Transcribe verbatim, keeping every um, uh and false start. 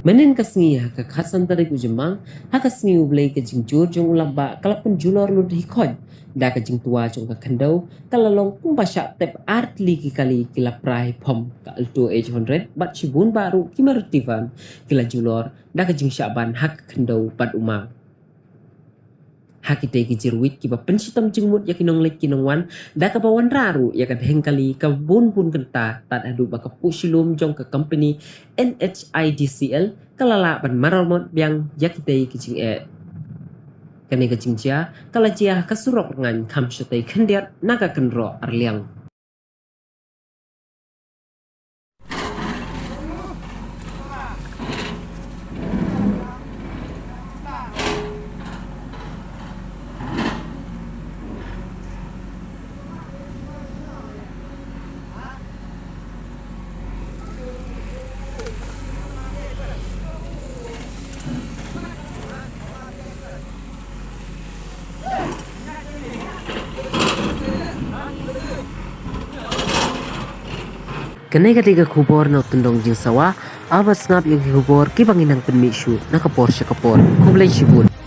Mynnin ka sngi ha ka khatsan tarik u Jymmang, ha ka sngi u Blei ka jingjur jong u Lambah ka la pynjulor lut hi khoit da ka jingtwa jong ka khyndew, ka la long kumba shah tep ar tylli ki kali ki la pra hi phom ka Alto eight hundred bad shibun bah ruh ki Maruti van ki la julor da ka jingshah ban ha ka khyndew bad u ma. Ha kitei ki jyrwit kiba pynshitom jingmut ïa ki nongleit ki nongwan, da kaba wanrah ruh ïa ka dheng kali ka bun bun kynta tad haduh ba ka puh shilum jong ka company N H I D C L ka la lah ban maramot biang ïa kitei ki jingeh. Kane ka jingjia ka la jia ha ka surok Rngaiñ kham shatei khyndiat na ka kynroh Arliang. Kane ka dei ka khubor na u Tyndong Jingsawa. Aba sngap ïa ki khubor kiba ngi nang pynmih shuh na ka por sha ka por. Khublei shibun.